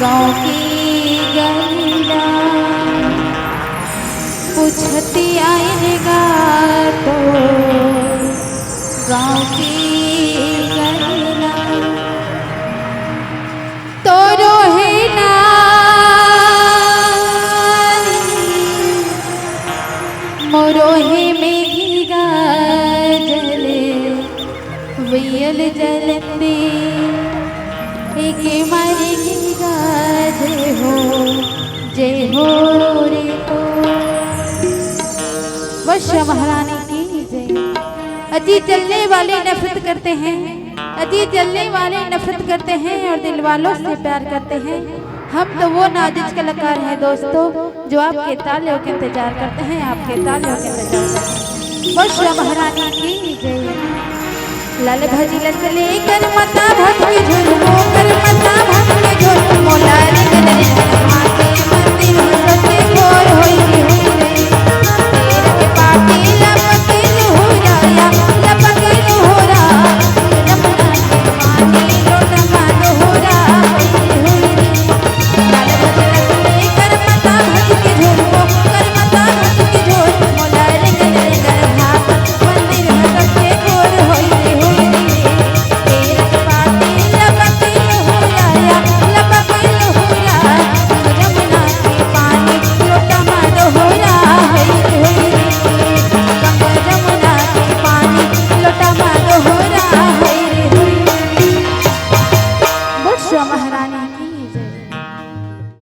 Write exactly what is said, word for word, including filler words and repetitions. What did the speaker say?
गाँव के गहिरा पूछती आइन गा तो, गाँव के गहिरा तो रोहे ना, मोरो हे मेघी गाजले, वियल जलंदे, एके मारे की गाजे हो, जय हो रे तो। वर्षा महारानी की जय। अजी जलने वाले नफरत करते हैं, अजी जलने वाले नफरत करते हैं और दिल वालों से प्यार करते हैं। हम तो वो नाजिज कलाकार हैं दोस्तों, जो आपके तालियों का इंतजार करते हैं, आपके तालियों का इंतजार करते हैं। वर्षा महारानी की जय। लाल भजी लसले कर मता भक्ति झुलमो, कर मता भक्ति झुलमो, लाल गले माते मंदिर सत्य घोर होई होई रे। तेरा के पाटी लपके लुहुराया, लपके लुहुरा, जमुना के पानी लोट मा लुहुरा होई होई रे। वर्षा महारानी की